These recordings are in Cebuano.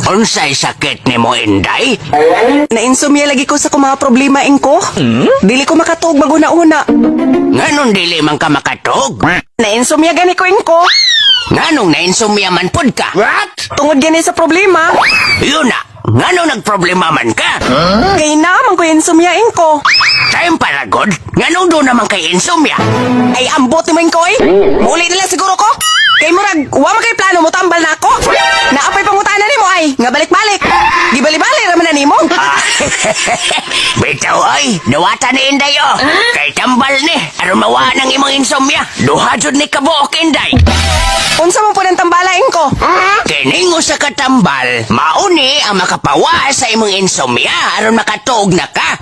Unsay sakit nimo, Inday? Nainsomnia lagi ko sa akong mga problema, ingko. Dili ko makatuog maguna-una. Nganong dili man ka makatug? Nainsomnia gani ko, ingko. Nganong nainsomnia man pud ka? What? Tungod gani sa problema. Yun na. Nganong nagproblema man ka? Kay naman ko insomnia, ingko. Time para god. Nganong do naman kay insomnia? Ay, ambot ni mo, ingko, eh. Muli na lang siguro ko. Kay murag, wa man kay plano mo tambal na ako. Naapay pangutana nimo ay, nga balik-balik. Di bali-bali raman na nimo. Ah, bitaw ay, nawata ni Inday oh. Kay tambal ni, aron mawa ng imong insomnia. Duha jud ni kabuok, Inday. Unsa man po ng tambala, ingko? Kining usa ka tambal, mauni ang makapawa sa imong insomnia aron makatuog na ka.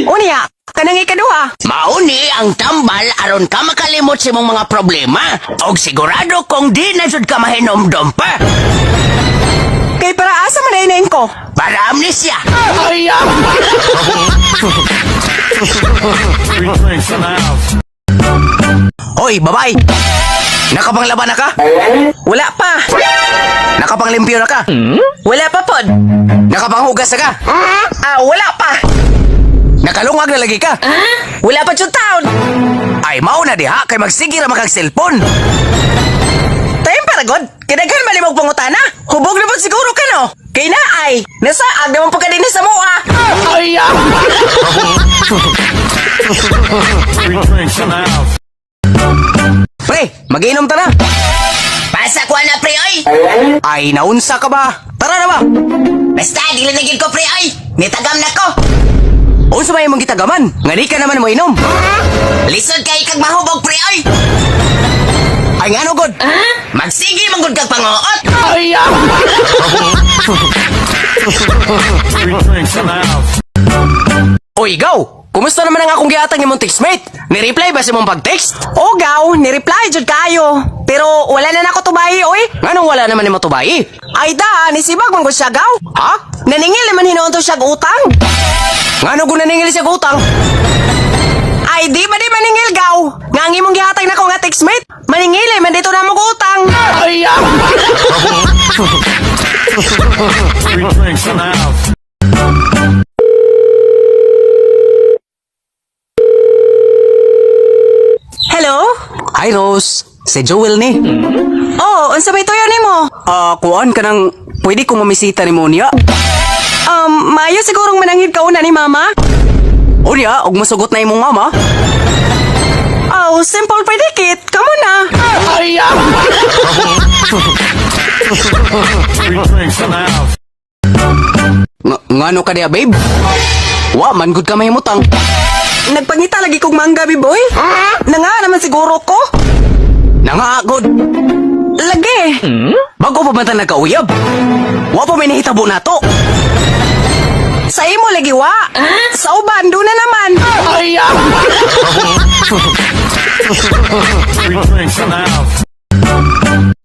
Unya, kanang ikaduha. Mauni ang tambal aron ka makalimot sa imong mga problema. Og sigurado kung di na jud ka mahinomdom pa. Kay para asa man ay na, ingko? Para amnesia. Three drinks in the house. Hoy, babay. Nakapanglaban na ka? Wala pa. Nakapanglimpyo na ka? Wala pa pod. Nakapanghugas na ka? Ah, wala pa. Nakalungag na lagi ka? Wala pa jud taon. Ay, mao na diha kay magsige ra makag cellphone. Time para god. Kinaghan malimog pangutana. Hubog na po siguro ka no. Kay na ay, nasaag naman po ka din sa mua. Three drinks in the house. Pre, magiinom ta na. Pasa ko na, pre, oy. Ay, naunsa ka ba? Tara na ba? Basta, dili na gyud ko, pre, oy. Nitagam na ko. Unsa may imong gitagaman? Nga di ka naman mo inom. Lisod kay kag mahubog, pre, oy. Ay, ngano god? Magsige man gud kag panguot. Three drinks in the house. Oy, gaw. Kumusta naman ang akong gihatag nimong textmate? Ni-reply ba sa imong pag-text? O gaw, ni-reply jud kayo. Pero wala na nako tubayi oy. Nganong wala naman nimo tubayi? Ay da, nisibag man gud siya gaw. Ha? Naningil naman hinuon to siya og utang. Ngano gud naningil siya og utang? Ay di ba di maningil gaw? Nga ang imong gihatag nako nga textmate, maningil ay man dito na mo og utang. Three drinks in the house. Hello? Hi, Rose. Si Joel ni. Oh, unsa may tuyo nimo? Ah, kuan ka nang pwede ko mamisita ni Monia. Maayo sigurong mananghid ka una ni mama. Unya, og masugot na imong mama. Oh, simple predicate. Kamo na. Three drinks in the house. Ngano ka diya, babe? Wa man gud ka mahimutang. Nagpangita lagi kog mangga, boy. Nanga naman siguro ko. Nanga gud. Lagi. Bago pa man ta nagkauyab. Wa pa may nahitabo nato. Sa imo lagi wa. Sa uban do na naman. Three drinks in the house.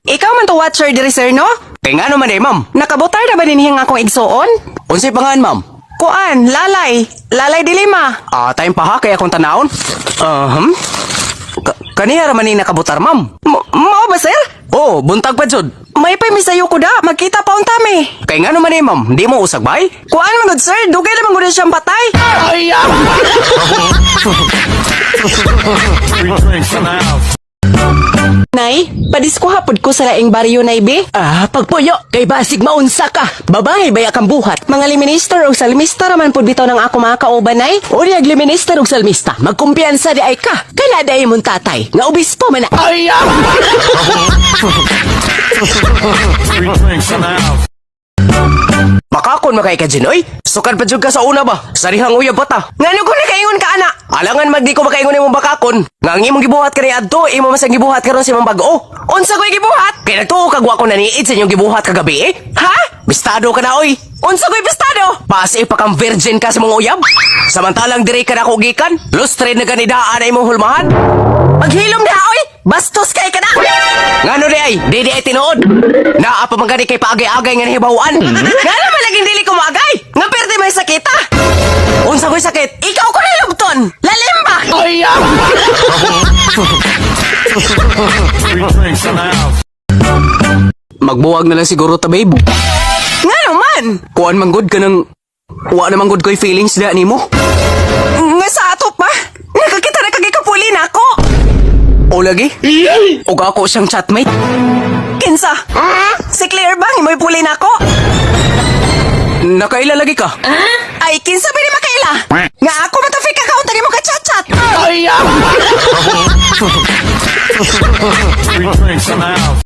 Ikaw man to watcher diri sir no? Kay ngano man eh, ma'am? Nakabutar na ba dinhi ang akong igsuon? Unsay pangan, ma'am? Kuan, lalay. Lalay dilima. Ah, time pa ha kay akong tanawon. Aham. Kaniya ra man ni nakabutar, ma'am. Mao ba sir? Oh, buntag pa jud. May pay misayo ko da, magkita pa unta mi. Kay ngano man eh, ma'am? Di mo usag bay? Kuan man gud sir, dugay naman gud na siyang patay. Three drinks in the house. Nay, padisko hapod ko sa laing baryo nay be. Ah, pagpuyo, kay basig maunsa ka. Babae baya kang buhat. Mga liminister o salmista raman pud bitaw ng ako mga kauban nay. Uri ag minister og salmista, magkumpiyansa di ay ka. Kala day mong tatay, nga obispo man na. Three drinks in the house. Makakon makay ka Jinoy? Sukan pa jud ka sa una ba? Sarihang uyab pa ta. Ngano ko nakaingon ka ana? Alangan magdi ko makaingon imong bakakon. Nga ang imong gibuhat kani adto, imo mas ang gibuhat karon sa imong bag-o. Unsa ko'y gibuhat? Kay nagtuo kag wa ko naniid sa inyong gibuhat kagabi eh. Ha? Bistado ka na oy. Unsa ko'y bistado? Pasi pa kang virgin ka sa mga uyab. Samantalang diri ka na ako gikan, lustre na ganidaan ay imong hulmahan. Maghilom diha oy. Bastos kay ka na. Ngano di ay, di di ay tinuod. Naa pa man gani kay paagay-agay nga nahibawan. Nga naman laging dili ko maagay. Nga perde may sakita. Unsa ko'y sakit? Ikaw ko nilubton. Lalim ba? Three drinks in the house. Magbuwag na lang siguro ta, babe. Nga naman. man? Kuan man gud kanang wa naman gud ko'y feelings da nimo. Nga sa ato pa. Nakakita na kag ikapuli na ako. O lagi? Og ako siyang chatmate. Kinsa? Si Claire bang imoy puli na ako? Nakaila lagi ka? Ay, kinsa ba ni makaila? Nga ako matafik account ni mo ka chat-chat. Three drinks in the house.